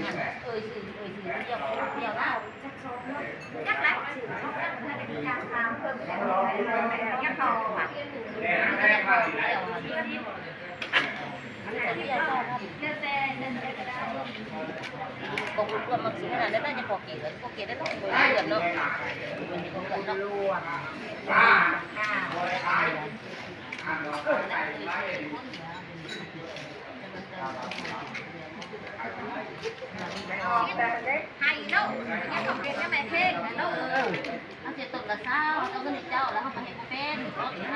ເອີຍຊື່ ເອີຍຊື່ ດຽວ ດຽວນະ ຈັກລະ ມັນກະເລີຍຊອບເນາະ ບໍ່ຮູ້ເພື່ອນມັກຊິຂະໜາດໃດ ໜ້າຈະພໍເກດ ພໍເກດໄດ້ເນາະ ບໍ່ເພື່ອນເນາະ ບໍ່ເພື່ອນເນາະ. ໃຫ້ລູກ ເຮັດຂອງເປັນນຳແມ່ເພັງນະລູກ ເຮົາຊິຕົ້ນລະຊາວ ເອົາເງິນໃຫ້ເຈົ້າ ແລ້ວເຮົາກະເຮັດບໍ່ເປັນ ເ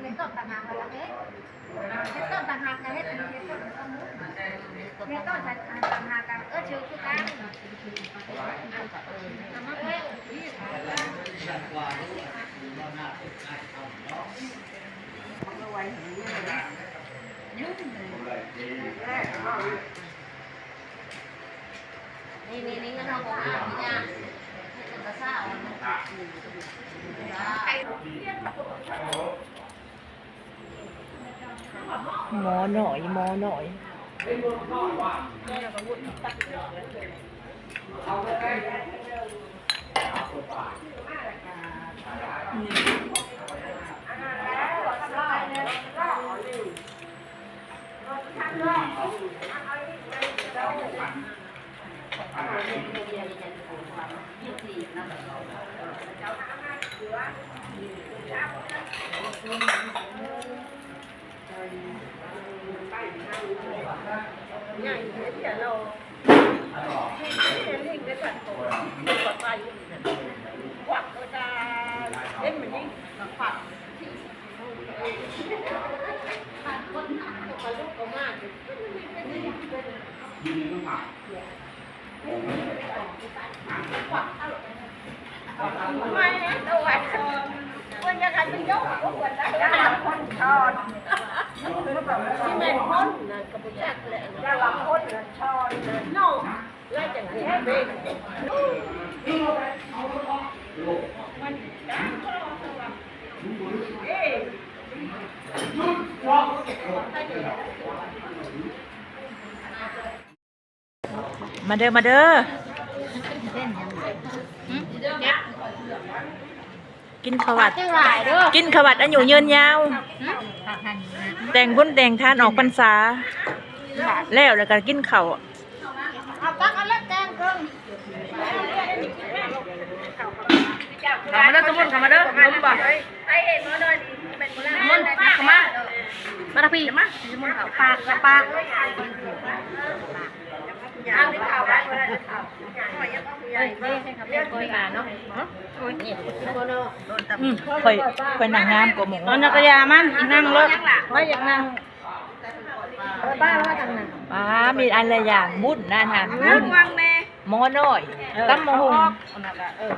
ຮັດຕົ້ນຕ່າງຫາກລະເຮັດ ເຮັດຕົ້ນຕ່າງຫາກລະເຮັດ ເຮັດຕົ້ນຕ່າງຫາກລະເອີ ຊື່ຄືກັນ ນີ້ໆໆ ເງິນເຮົາບໍ່ອາບນີ້ນະ ເຮັດເປັນຕາຊາວ ໝໍ້ນ້ອຍ ໝໍ້ນ້ອຍ. ມາເດີ ມາເດີ ກິນເຂົ້າວັດ ກິນເຂົ້າວັດອາຍຸຍືນຍາວ ແຕ່ງບຸນແຕ່ງທານອອກພັນສາ ແລ້ວ ແລ້ວກະກິນເຂົ້າ ເອົາຕັກເອົາເລັບແກງເຄິ່ງ ເຂົ້າມາເດີ ສະມຸນ ເຂົ້າມາເດີ ລົມບໍ່? ມາ ມາ ມາ ມາທາງພີ້ ມາ ສະມຸນ ເຂົ້າ ປາກ ປາກ ເອີຍ ຂ້ອຍ ຂ້ອຍນັ່ງງາມກວ່າໝູ່ ອັນນັ້ນກະຢ່າມັນ ນັ່ງໂລດ ຂ້ອຍຢາກນັ່ງ ເອີ ປ້າວ່າຈັ່ງນັ້ນ ປ້າ ມີອັນລະຢ່າງ ບຸນນະຫັ້ນ ບຸນ ໝໍ້ນ້ອຍ ເອີ ຕຳບັກຫຸ່ງ ເອີ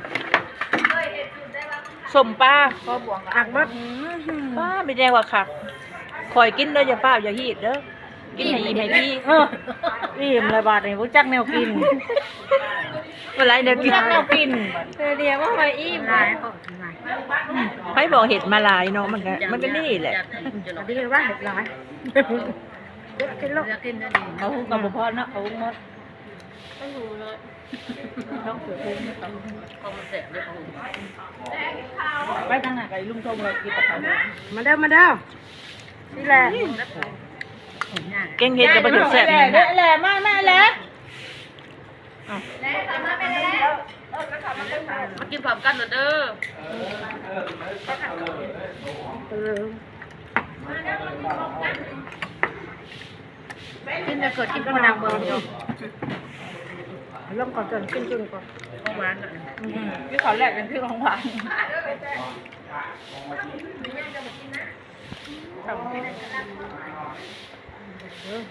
ສົ້ມປາ ພໍບວງກະອັກເບິດ ປ້າ ມີແຕ່ວ່າຄັກ ຂ້ອຍກິນເດີ ຢ່າຟ້າວ ຢ່າຮີດເດີ ກິນໃຫ້ອີ່ມໃຫ້ພີ້ ເອີ ອີ່ມແລ້ວບາດນີ້ ບໍ່ຈັກແນວກິນ ບໍ່ຫຼາຍແນວກິນ ຈັກແນວກິນ ເທື່ອດຽວວ່າຂ້ອຍອີ່ມ ອືມ ໃຜບອກເຮັດມາຫຼາຍເນາະ ມັນກະ ມັນກະນີ້ແຫຼະ ດີວ່າເຮັດຫຼາຍ ເຮັດກິນໂລດ ເຂົາຫຸງກະບໍ່ພໍເນາະ ເຂົາຫຸງໝົດ ເຂົາຫຸງເນາະ ຂອງມັນແຊບເດ້ ເຂົາຫຸງ ໄປທາງນັ້ນກະລຸງຊົງເລີຍ ກິນກັບເຂົາ ມາເດີ ມາເດີ ນີ້ແຫຼະ ເກັ່ງເຮັດກະບໍ່ເຮັດແຊບ ແຫຼະ ແຫຼະ ມາ ມາແຫຼະ ມາກິນພ້ອມກັນເດີ ກິນແລ້ວເກີດກິນ ມານັ່ງເບິ່ງຢູ່ ລົງກ່ອນ ເກີດກິນກິນກ່ອນ ຂອງຫວານ ອືມ ກິນເຂົ້າແລກເປັນຄືຂອງຫວານ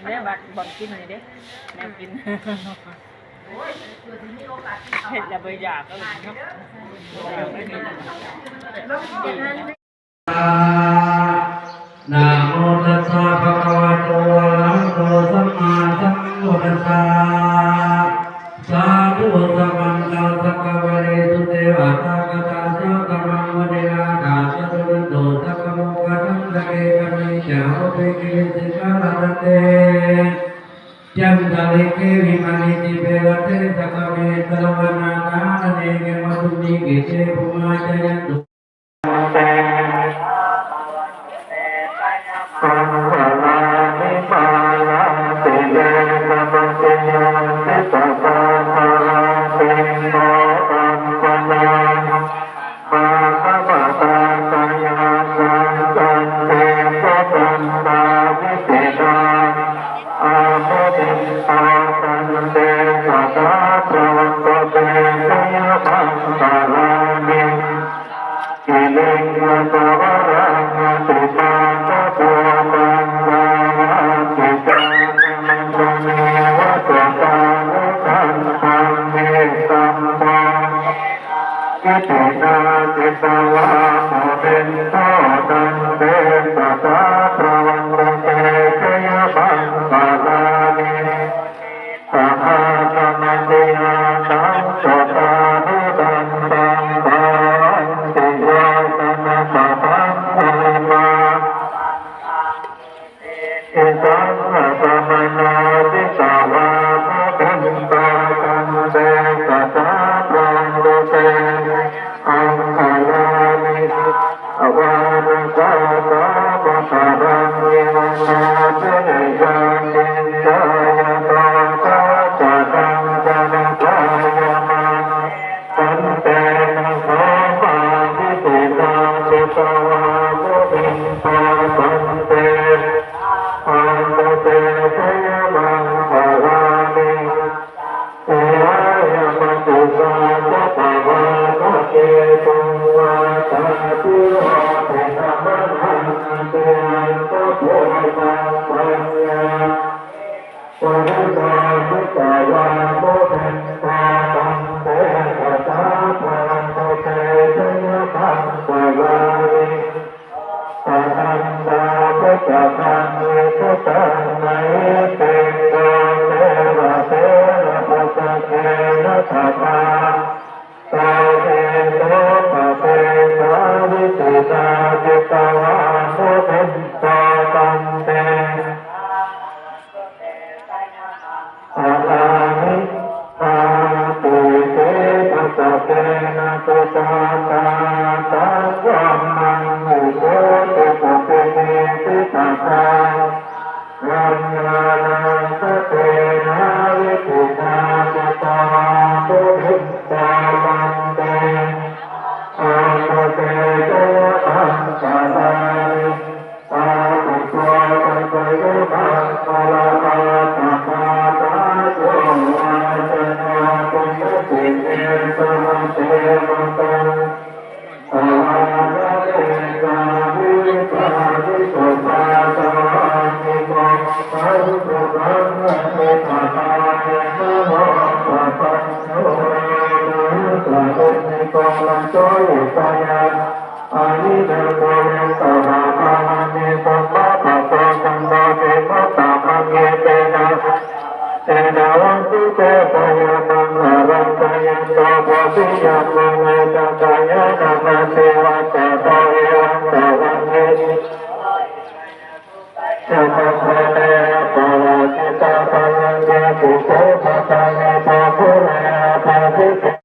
ແມ່ບັດບ່ອນກິນນີ້ເດ້ ແນວກິນ ເຮັດແລ້ວບໍ່ຢາກເນາະ ນະໂມຕັດສະ ພະຄະວະໂຕ ອະລະຫະໂຕ ສຳມາສຳພຸດທັດສະ ສາທຸ ສະວັນນະ ສັກກະວະເລສຸ ເທວະຕາຄະຕາ ສະກະມັງ ມຸນີນາຄາ ສັກກະໂຕ ສັກກະໂມກຂະທັງ ສັກເກ ກະເມ ຈາ ໂອ ເພ ກິເລ ສິກຂາ ລະຕະເຕ Yantalikkhe vimāne dīpe raṭṭhe sahabhū ve sabrahmā sahadhammā, tesaṃ vāsemiṃ khette bhummā cāyantu iminā jitavā munindo, tantejasā bhavatu te jayamaṅgalāni. Sahassasatihānaṃ sutārisantaṃ, dhāvantiyojanapathaṅgulimālaṃ iddhībhisaṅkhatamano, jitavā munindo, tantejasā bhavatu te jayamaṅgalāni. Nandopanandabhujagaṃ vibudhaṃ mahiddhiṃ, puttena therābhipūjitā, jitavā munindo, tantejasā bhavatu te jayamaṅgalāni. Seyyathā matissācakavādaketuṃ, vādābhiropitamanaṃ atiandhabhūtaṃ, paññāpadīpajalito jitavā munindo, tantejasā bhavatu te jayamaṅgalāni. Sunakkhattaṃ sumaṅgalaṃ supabhātaṃ suhuṭṭhitaṃ, suyiṭṭhaṃ sukhāsukhī ca, sukhaṃ supabhātaṃ. Pāpetha bhūtā ca, pāpetha ca, sucittā ca, jitavā munindo, tantejasā bhavatu te jayamaṅgalāni. Natthi kiñci pasakkena, sutātā taṃ dhammaṃ visuddhijutimiddhibakābhidhānaṃ, ñāṇāgadena vidhinā jitavā munindo, tantejasā bhavatu te jayamaṅgalāni. Atthi buddhajayamaṅgalaṃ,